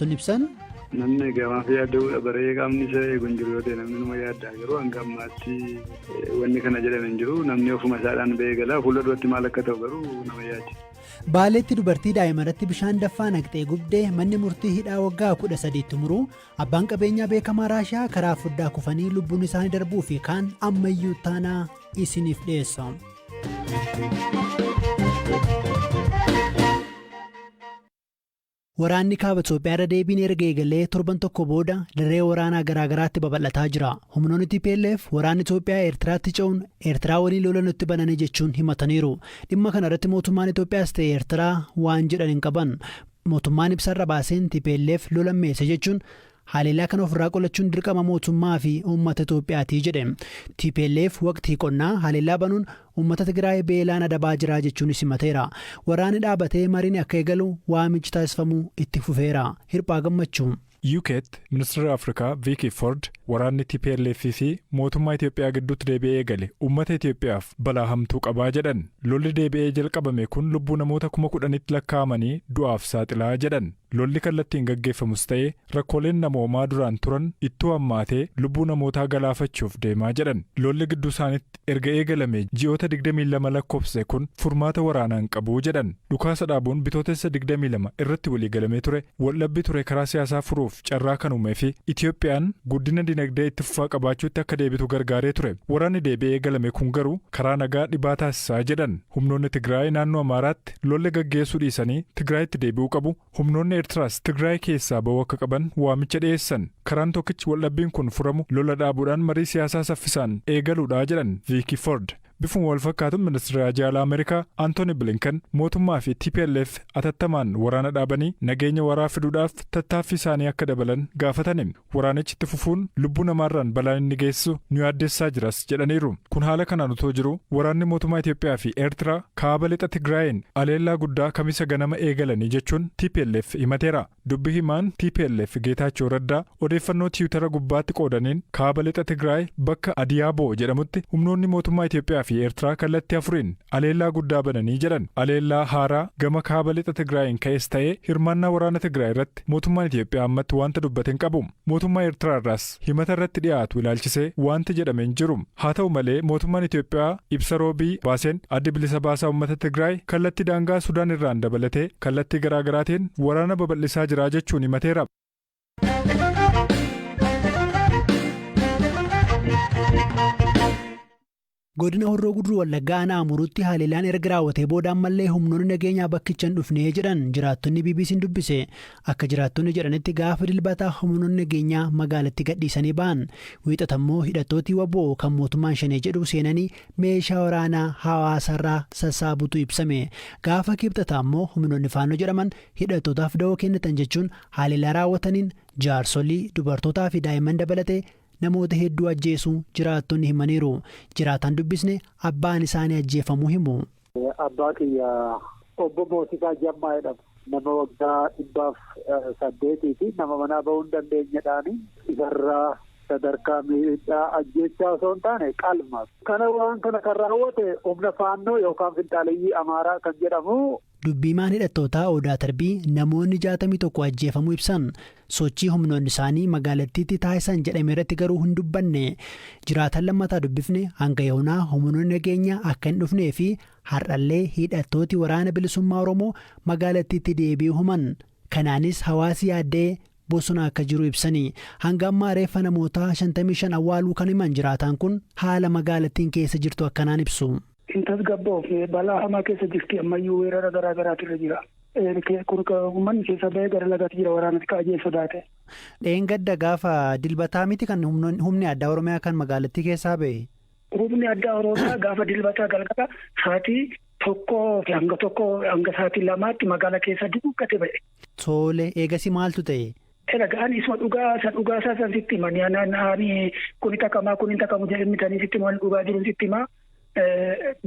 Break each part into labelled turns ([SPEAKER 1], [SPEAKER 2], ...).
[SPEAKER 1] Ibsan.
[SPEAKER 2] Namni gamaaf yaadda'uudha baree qaamni isa eegu hin jiru yoo ta'e namni numa yaadda garuu hanga ammaatti wanni kana jedhame hin jiru namni ofuma isaadhaan ba'ee galaa fuula duratti maal akka ta'u garuu nama yaada.
[SPEAKER 1] Baaleetti dubartii daa'ima irratti bishaan daffaa naqxee gubdee manni murtii hidhaa waggaa 13tti muruu, abbaan qabeenyaa beekamaa Raashiyaa karaa foddaa kufanii lubbuun isaanii darbuu fi kaan ammayyuu taanaa isiniif dhiyeessa. Waraanni kaaba Itoophiyaa irra deebiin erga eegalee torban tokko booda dirree waraanaa garaagaraatti babal'ataa jira. Humnoonni TPLF waraanni Itoophiyaa Eertiraatti ce'uun Eertiraa waliin lola nutti bananii jechuun himataniiru. Dhimma kana irratti mootummaan Itoophiyaas ta'e Eertiraa waan jedhan hin qaban. Mootummaan ibsarra baaseen TPLF lola meesse jechuun haleellaa kana ofirraa qolachuun dirqama mootummaa fi uummata Itoophiyaatii jedhe. TPLF waqtii qonnaa haleellaa banuun uummata Tigraay beelaan adabaa jira jechuunis himateera. Waraanni dhaabatee mariin akka eegalu waamichi taasifamuu itti fufeera. Hirphaa Gammachuu.
[SPEAKER 3] UK'tti ministeerri Afrikaa Viikii Ford waraanni TPLF fi mootummaa Itoophiyaa gidduutti deebi'ee eegale uummata Itoophiyaaf balaa hamtuu qabaa jedhan. Lolli deebi'ee jalqabame kun lubbuu namoota 10,000tti lakkaa'amanii du'aaf saaxilaa jedhan. Lolli kallattiin gaggeeffamus ta'ee rakkooleen namoomaa duraan turan ittuu hammaatee lubbuu namootaa galaafachuuf deemaa jedhan. Lolli gidduu isaaniitti erga eegalame ji'oota 22 lakkoofsise kun furmaata waraanaan qabuu jedhan. Dhukaasa dhaabuun Bitootessa 22 irratti waliigalamee ture waldhabbii ture karaa siyaasaa furuuf carraa kan uumee fi Itoophiyaan guddina dinagdee itti fufaa qabaachuutti akka deebitu gargaaree ture. Waraanni deebi'ee eegalame kun garuu karaa nagaa dhibaa taasisaa jedhan. Humnoonni Tigraay naannoo Amaaraatti lola gaggeessuu dhiisanii Tigraayitti deebi'uu qabu. Humnoonni Eertiraas Tigraay keessaa ba'uu akka qaban waamicha dhiyeessan. Karaan tokkichi waldhabbiin kun furamu lola dhaabuudhaan marii siyaasaa saffisaan eegaluudha jedhan Viikii Ford. Bifuma wal fakkaatuun ministeerri haajaa alaa Ameerikaa Antooni Blinken mootummaa fi TPLF atattamaan waraana dhaabanii nageenya waraa fiduudhaaf tattaaffii isaanii akka dabalan gaafatani. Waraanichi itti fufuun lubbuu namaarraan balaan inni geessisu nu yaaddessaa jiras jedhaniiru. Kun haala kanaan otoo jiru waraanni mootummaa Itoophiyaa fi Eertiraa kaaba lixa Tigraayin aleellaa guddaa Kamisa ganama eegalanii jechuun TPLF himateera. Dubbi himaan TPLF Geetaachoo Raddaa odeeffannoo Tiwutara gubbaatti qoodaniin kaaba lixa Tigraay bakka Adiyaaboo jedhamutti humnoonni mootummaa Itoophiyaa fi Eertiraa kallattii afuriin aleellaa guddaa bananii jedhan. Aleellaa haaraa gama kaaba lixa Tigraayin ka'es ta'ee hirmaannaa waraana Tigraay irratti mootummaan Itoophiyaa ammatti wanta dubbate hin qabu. Mootummaa Eertiraa irraas himata irratti dhiyaatu ilaalchisee wanti jedhame hin jiru. Haa ta'u malee, mootummaan Itoophiyaa ibsa Roobii baaseen Addi Bilisa Baasaa Uummata Tigraay kallattii daangaa Sudaan irraan dabalatee kallattii garaagaraatiin waraana babal'isaa jira jechuun himateera.
[SPEAKER 1] Godina Horroo Guduruu Wallaggaa aanaa Amuruutti haleellaan erga raawwatee booda ammallee humnoonni nageenyaa bakkicha hin dhufne jedhan jiraattonni BBC'n dubbise. Akka jiraattonni jedhanitti, gaafa Dilbataa humnoonni nageenyaa magaalatti gadhiisanii ba'an. Wiixata immoo hidhattooti WBO kan mootummaan Shanee jedhu seenanii meeshaa waraanaa hawaasarraa sassaabutu ibsame. Gaafa Kibxataa immoo humnoonni Faannoo jedhaman hidhattootaaf da'oo kennatan jechuun haleellaa raawwataniin jaarsolii, dubartootaa fi daa'imman dabalatee namoota hedduu ajjeesuu jiraattonni himaniiru. Jiraataan dubbisne abbaan isaanii ajjeefamuu himu.
[SPEAKER 4] Abbaa kiyya obbo Moosisaa Jammaa jedhamu. Nama waggaa 108 fi nama manaa bahuu hin dandeenyedhaani. Isarraa sadarkaa miidhaa ajjeechaa osoo hin taane qalma. Kana waan kana kan raawwate humna Faannoo yookaan finxaaleyyii Amaaraa kan jedhamu.
[SPEAKER 1] Dubbiimaan hidhattootaa Odaa Tarbii namoonni 61 ajjeefamuu ibsan. Sochii humnoonni isaanii magaalattiitti taasisan jedhame irratti garuu hin dubbanne. Jiraatan lammataa dubbifne hanga yoonaa humnoonni nageenyaa akka hin dhufnee fi har'allee hidhattooti Waraana Bilisummaa Oromoo magaalattiitti deebi'uu himan. Kanaanis hawaasi yaadda'ee bosona akka jiru ibsanii. Hanga ammaa reeffa namootaa 55 awwaaluu kan himan jiraataan kun haala magaalattiin keessa jirtu akkanaan ibsu.
[SPEAKER 5] Hin tasgabboofne, balaa hamaa keessa jirti, ammayyuu weerara garaa garaatu irra jira. Kun uummanni keessa bahee gara lagaatti jira waraanatti kaa'ee sodaate.
[SPEAKER 1] Dheengadda gaafa Dilbataa miti kan humni addaa Oromiyaa kan magaalattii keessaa ba'e?
[SPEAKER 5] Humni addaa Oromiyaa gaafa Dilbataa galgala sa'aatii 1 hanga 1 hanga sa'aatii 2tti magaalaa keessa duuqqate ba'e.
[SPEAKER 1] Tole, eegasi maaltu ta'e?
[SPEAKER 5] Egaa ani isuma dhugaa isa dhugaa isaa san sitti hima. Ani kuni takamaa kuni takamu jedhee mitanii sitti hima, dhugaa jiru sitti hima.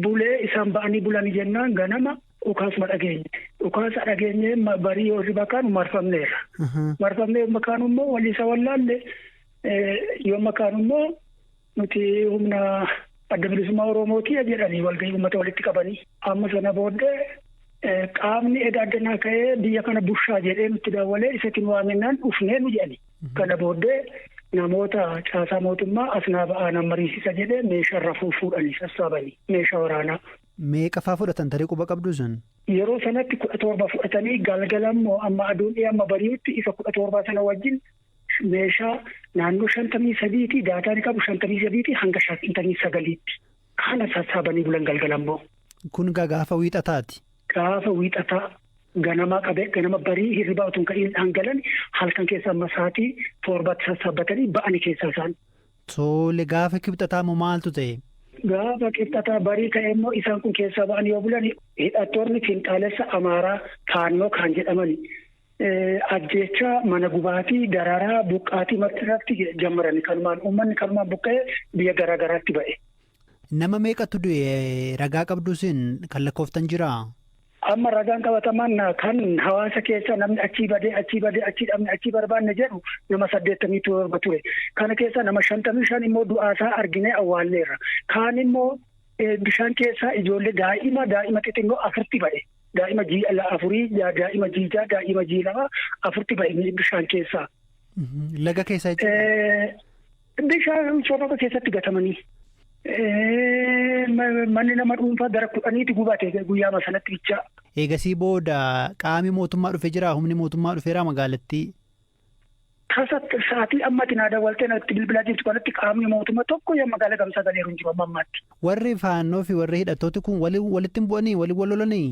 [SPEAKER 5] Bulee isaan ba'anii bulanii jennaan ganama dhukaasuma dhageenye. Dhukaasa dhageenye barii yoo hirriba kaanu marfamneerra. Marfamnee yommuu kaanu immoo walii isa wallaalle, yommuu kaanu immoo nuti humna Adda Bilisummaa Oromooti jedhanii walgahii uummata walitti qabanii. Amma sana booddee Qaamni edaa addanaa ka'ee biyya kana bushaa jedhee nutti daawwalee isatti nu waamennaan dhufnee nu jedhani. Kana booddee namoota caasaa mootummaa asnaa ba'aa mariisisa jedhee meeshaa rafuu fuudhanii sassaabanii meeshaa waraanaa.
[SPEAKER 1] Meeqa faa fudhatan tarii quba qabdu sun?
[SPEAKER 5] Yeroo sanatti 17 fudhatanii galgala immoo amma aduun dhiyaa amma bari'utti isa 17 sana wajjin meeshaa naannoo 53 daataan qabu 53 hanga 59tti kana sassaabanii bulan galgala immoo.
[SPEAKER 1] Kun gaafa wiixataati?
[SPEAKER 5] Gaafa wiixataa ganama qabee ganama barii hirribaa otoo hin dhangalan halkan keessa amma sa'aatii 7tti sassaabbatanii ba'anii keessaa isaan.
[SPEAKER 1] Tole gaafa kibxataa moo maaltu ta'e?
[SPEAKER 5] Gaafa kibxataa barii ka'e immoo isaan kun keessaa ba'an yoo bulan hidhattoonni finxaalessa Amaaraa Faannoo kan jedhaman ajjeechaa mana gubaatii dararaa buqqaatii marti jammarani kanumaan uummanni kanumaan buqqa'ee biyya garaa garaatti ba'e.
[SPEAKER 1] Nama meeqatu du'e ragaa qabduusin kan lakkooftan jiraa?
[SPEAKER 5] Amma ragaan qabataman kan hawaasa keessa namni achii badee achii badee achii dhabne achii barbaanne jedhu nama 87 ture. Kana keessa nama 55 immoo du'aasaa arginee awwaalleerra. Kaan immoo bishaan keessa ijoollee daa'ima xixinnoo 4 ba'e. Daa'ima ji'a 4, daa'ima ji'a 6, daa'ima ji'a 2 4 ba'e bishaan keessaa.
[SPEAKER 1] Laga keessa jechuudha?
[SPEAKER 5] Bishaan sooroba keessatti gatamanii. Manni nama dhuunfaa gara 10tti gubate guyyaama sanatti bichaa.
[SPEAKER 1] Eegasii booda qaamni mootummaa dhufee jira humni mootummaa dhufeera magaalattii.
[SPEAKER 5] Tasa sa'aatii ammatti naa dawwaltee natti bilbilaa jirtu kanatti qaamni mootummaa tokko yaa magaalaa Gamsaa galeeru hin jiru amma ammaatti.
[SPEAKER 1] Warri faannoo fi warri hidhattooti kun walitti hin bu'anii waliin wal lolanii?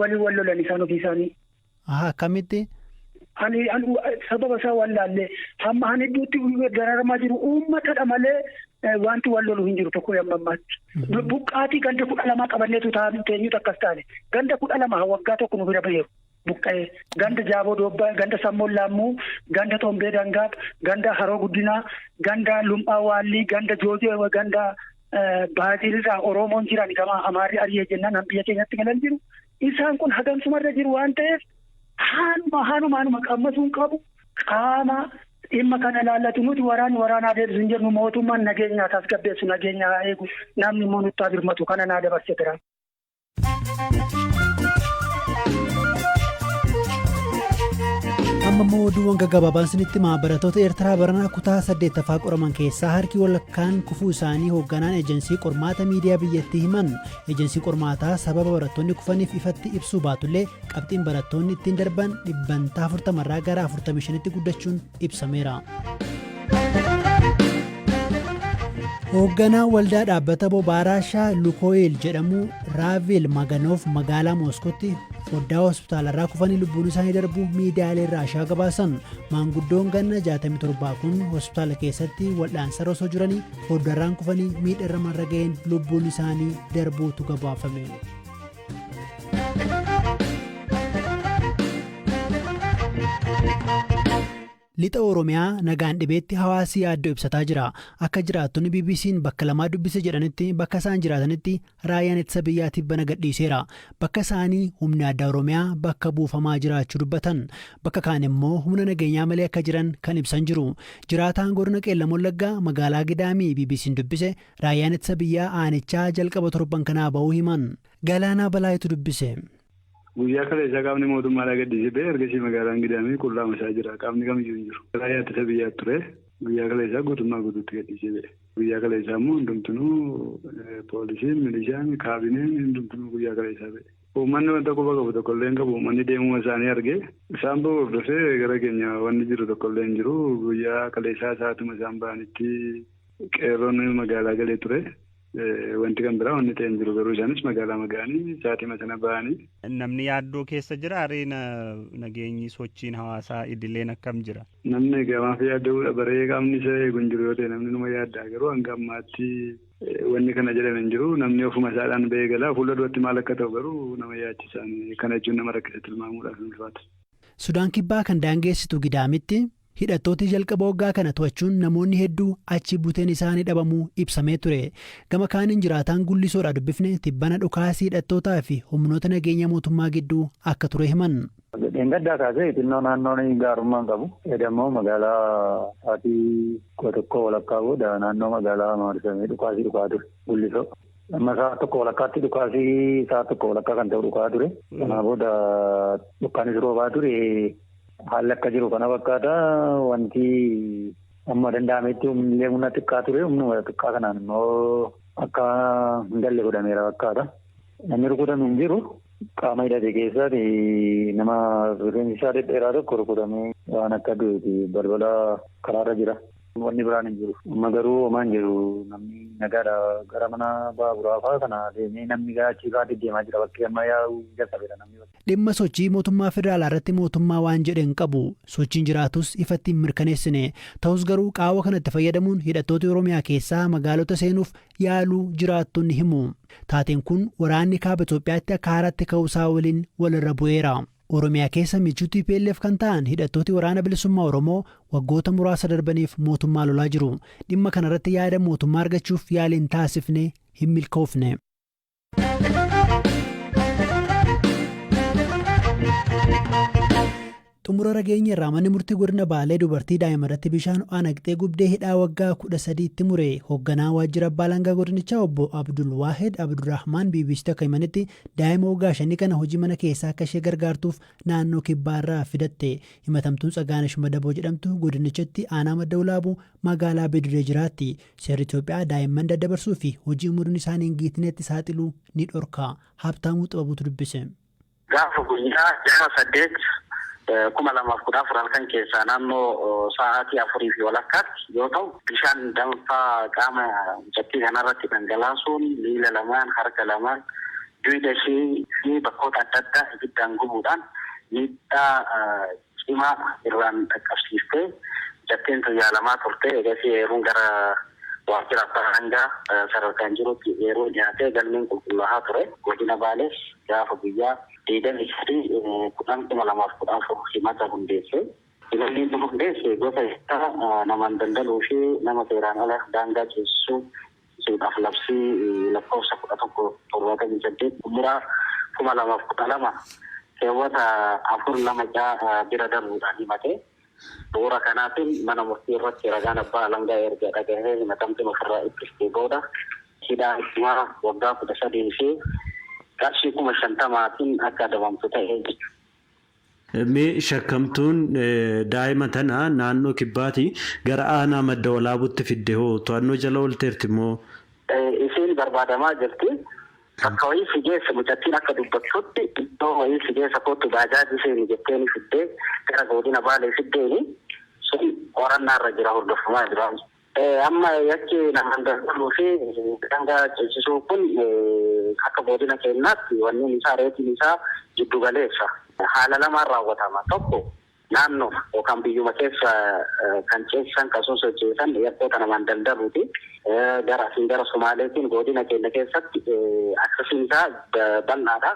[SPEAKER 5] Waliin wal lolan isaan ofii isaanii.
[SPEAKER 1] Akkamitti?
[SPEAKER 5] Ani sababa isaa wallaallee hamma ani iddootti dararamaa jiru uummatadha malee wanti wal lolu hin jiru tokko amma ammaatti. Buqqaatii ganda 12 qabanneetu teenyutu akkas taane ganda 12 waggaa tokko nu bira baheeru buqqa'ee ganda Jaaboo Doobbaa, ganda Sammoon Laammuu, ganda Tombee Dangaa, ganda Haroo Guddinaa, ganda Lum'aa Waallii, ganda Joojee, ganda Baazilirraa Oromoon jiran gama Amaarri Ari'ee jennaan biyya keenyatti galan jiru. Isaan kun hagamsumarra jiru waan ta'eef haanuma qammasuun qabu qaama dhimma kana ilaallatu nuti waraanaa deebisu hin jennu mootummaan nageenyaa tasgabbeessu nageenyaa haa eegu namni immoo nutti haa birmatu kana naa dabarse jira.
[SPEAKER 1] Amma immoo oduuwwan gaggabaabaan sinitti himaa barattoota Eertiraa baranaa kutaa 8ffaa qoraman keessaa harki walakkaan kufuu isaanii hoogganaan eejensii qormaata miidiyaa biyyattii himan. Eejensii qormaataa sababa barattoonni kufaniif ifatti ibsuu baatullee qabxiin barattoonni ittiin darban 40% irraa gara 45tti guddachuun ibsameera. Hoogganaa waldaa dhaabbata boba'aa Raashaa Lukoil jedhamu Raavil Maganoof magaalaa Mooskootti foddaa hospitaalarraa kufanii lubbuun isaanii darbuu miidiyaaleen Raashaa gabaasan. Maanguddoon ganna 67 kun hospitaala keessatti wal'aansarra osoo jiranii foddaarraan kufanii miidharra marra ga'een lubbuun isaanii darbuutu gabaafame. Lixa Oromiyaa nagaan dhibeetti hawaasi yaaddoo ibsataa jira. Akka jiraattonni BBC'n bakka lamaa dubbise jedhanitti bakka isaan jiraatanitti raayyaan ittisa biyyaatiif bana gadhiiseera. Bakka isaanii humni addaa Oromiyaa bakka buufamaa jiraachuu dubbatan. Bakka kaan immoo humna nageenyaa malee akka jiran kan ibsan jiru. Jiraataan godina Qeellam Wallaggaa magaalaa Gidaamii BBC'n dubbise raayyaan ittisa biyyaa aanichaa jalqaba torban kanaa ba'uu himan. Galaanaa Balaayitu dubbise.
[SPEAKER 2] Guyyaa kaleessaa qaamni mootummaadhaa gaddisee ba'e ergasii magaalaan Gidaamii qullaama isaa jira. Qaamni kamiyyuu hin jiru. Raayyaa ittisa biyyaa ture. Guyyaa kaleessaa guutummaa guutuutti gaddisee ba'e. Guyyaa kaleessaa immoo hundumtinuu poolisiin, milishaan, kaabineen hundumtinuu guyyaa kaleessaa ba'e. Uummanni wanta quba qabu tokkollee hin qabu. Uummanni deemuma isaanii argee isaan ba'u hordofee gara keenya wanni jiru tokkollee hin jiru. Guyyaa kaleessaa sa'aatuma isaan ba'anitti qeerroon magaalaa galee ture. Wanti kan biraa wanni ta'e hin jiru garuu isaanis magaalaa maga'anii sa'aatii sana ba'anii.
[SPEAKER 6] Namni yaaddoo keessa jira areena nageenyi sochiin hawaasaa idileen akkam jira?
[SPEAKER 2] Namni gamaaf yaadda'uudha baree qaamni isa eegu hin jiru yoo ta'e namni numa yaaddaa garuu hanga ammaatti wanni kana jedhame hin jiru namni ofuma isaadhaan ba'ee galaa fuula duratti maal akka ta'u garuu nama yaachisaan kana jechuun nama rakkisa tilmaamuudhaaf hin ulfaatu.
[SPEAKER 1] Sudaan kibbaa kan daangeessitu Gidaamitti hidhattooti jalqaba waggaa kana to'achuun namoonni hedduu achi buteen isaanii dhabamuu ibsamee ture. Gama kaaniin jiraataan gullisoodha dubbifne tibbana dhukaasii hidhattootaa fi humnoota nageenya mootummaa gidduu akka ture himan.
[SPEAKER 7] Dheengaddaa kaasee xinnoo naannoon gaarummaan qabu. Edammoo magaalaa sa'aatii 11:15 booda naannoo magaalaa marsamee dhukaasii dhukaa ture gullisoo. Amma sa'a 1:30tti dhukaasii sa'a 1:30 kan ta'u dhukaa ture. Kanaa booda dhukkaanis roobaa ture. Haalli akka jiru kana fakkaata. Wanti amma danda'ametti humnillee humna xiqqaa ture. Humnuma xiqqaa kanaan immoo akka hin galle godhameera fakkaata. Namni rukutame hin jiru. Qaama hidhate keessaati nama rifeensi isaa dhedheeraa tokko rukutamee waan akka du'eeti balbala karaarra jira. Wanni biraan hin jiru. Amma garuu homaa hin jiru. Namni nagaadha gara mana baaburaa fa'aa kana deemee namni gara achii fa'aa deddeemaa jira. Bakkee amma yaa'uu jalqabeera namni.
[SPEAKER 1] Dhimma sochii mootummaa federaalaa irratti mootummaa waan jedhe hin qabu. Sochiin jiraatus ifatti hin mirkaneessine. Ta'us garuu qaawwa kanatti fayyadamuun hidhattoota Oromiyaa keessaa magaalota seenuuf yaaluu jiraattonni himu. Taateen kun waraanni kaaba Itoophiyaatti akka haaraatti ka'uusaa waliin walirra bu'eera. Oromiyaa keessa michuu TPLF kan ta'an hidhattooti Waraana Bilisummaa Oromoo waggoota muraasa darbaniif mootummaa lolaa jiru. Dhimma kanarratti yaada mootummaa argachuuf yaaliin taasifne hin milkoofne. Xumura rageenya irraa, manni murtii godina Baalee dubartii daa'ima irratti bishaan ho'aa naqxee gubdee hidhaa waggaa 13tti mure. Hoogganaa waajjira abbaa alangaa godinichaa obbo Abdul Waahid Abdurrahmaan BBCtti akka himanitti, daa'ima waggaa 5 kana hojii mana keessaa akka ishee gargaartuuf naannoo kibbaarraa fidatte. Himatamtuun Tsagaanesh Madaboo jedhamtu godinichatti aanaa Madda Walaabuu magaalaa Bidiree jiraatti. Seerri Itoophiyaa daa'imman daddabarsuu fi hojii umuriin isaanii hin giitnetti saaxiluu ni dhorka. Habtaamuu Xibabuutu dubbise.
[SPEAKER 8] Gaafa guyyaa 6/8/2014 halkan keessaa naannoo sa'aatii 4:30tti yoo ta'u, bishaan danfaa qaama mucattii kanarratti dhangalaasuun miila lamaan, harka lamaan, dugda ishee fi bakkoota adda addaa ibiddaan gubuudhaan miidhaa cimaa irraan dhaqqabsiiftee mucattiin tun yaalamaa turte. Egasii eeruun gara waajjira abbaa alangaa sadarkaan jirutti eeruun dhiyaatee galmeen qulqullaa'aa ture. Godina Baalees gaafa guyyaa 23/10/2014 himata hundeesse. Himanni inni hundeesse gosa yakkaa namaan daldaluu fi nama seeraan ala daangaa ceesisuu suudhaaf labsii lakkoofsa 1178 xumuraa 2012 keewwata 4(2) c bira darbuudhaan himate. Bu'uura kanaatiin mana murtii irratti ragaan abbaa alangaa erga dhagahee himatamtuun ofirraa ittistee booda hidhaa cimaa waggaa 13 fi qarshii 50,000tiin akka adabamtu ta'e jechuudha.
[SPEAKER 9] Mee shakkamtuun daa'ima tana naannoo Kibbaati gara aanaa Madda Walaabuutti fidde hoo to'annoo jala oolteerti moo?
[SPEAKER 8] Isiin barbaadamaa jirti. Bakka wayii si geessa, mucattiin akka dubbattutti iddoo wayii si geessa, kootu baajaajii seeni jetteeni fiddee gara godina Baalee fiddeeni. Sun qorannaa irra jira, hordofamaa jira. Amma yakki namaan daldaluu fi daangaa ceesisuu kun akka godina keenyaatti wanni isaa reetiin isaa jiddu galeessa. Haala lamaan raawwatama. Tokko, naannoo yookaan biyyuma keessa kan ceesisan, kan sosocheessan yakkoota namaan daldaluuti. Gara asiin gara Somaaleetiin godina keenya keessatti akkasiin isaa bal'aadha.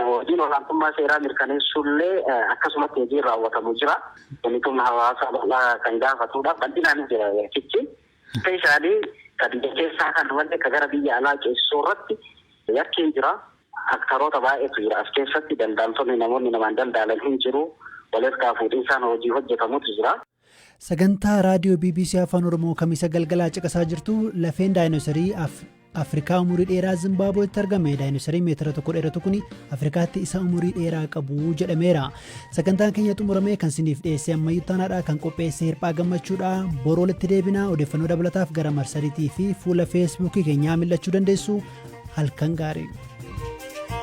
[SPEAKER 8] Hojiin olaantummaa seeraa mirkaneessuullee akkasumatti hojiin raawwatamu jira. Inni humna hawaasaa bal'aa kan gaafatudha. Bal'inaan jira yakkichi. Especially ka biyya keessaa kan malee ka gara biyya alaa ceesisuu irratti yakkiin jira. Aktaroota baay'eetu jira. As keessatti daldaaltonni, namoonni namaan daldalan hin jiru. Walirkaa fuudhinsaan hojii hojjetamutu jira.
[SPEAKER 1] Sagantaa raadiyoo BBC Afaan Oromoo Kamisa galgalaa caqasaa jirtu. Lafeen daayinosarii Afrikaa umurii dheeraa Zimbaabuweetti argame. Daayinosarii meetira 1 dheeratu kun Afrikaatti isa umurii dheeraa qabu jedhameera. Sagantaan keenya xumuramee. Kan siniif dhiyeesse Ammayyuu Taanaadha. Kan qopheesse Hirphaa Gammachuudha. Boroo walitti deebinaa. Odeeffannoo dabalataaf gara marsariitii fi fuula Feesbuukii keenyaa mil'achuu dandeessu. Halkan gaarii.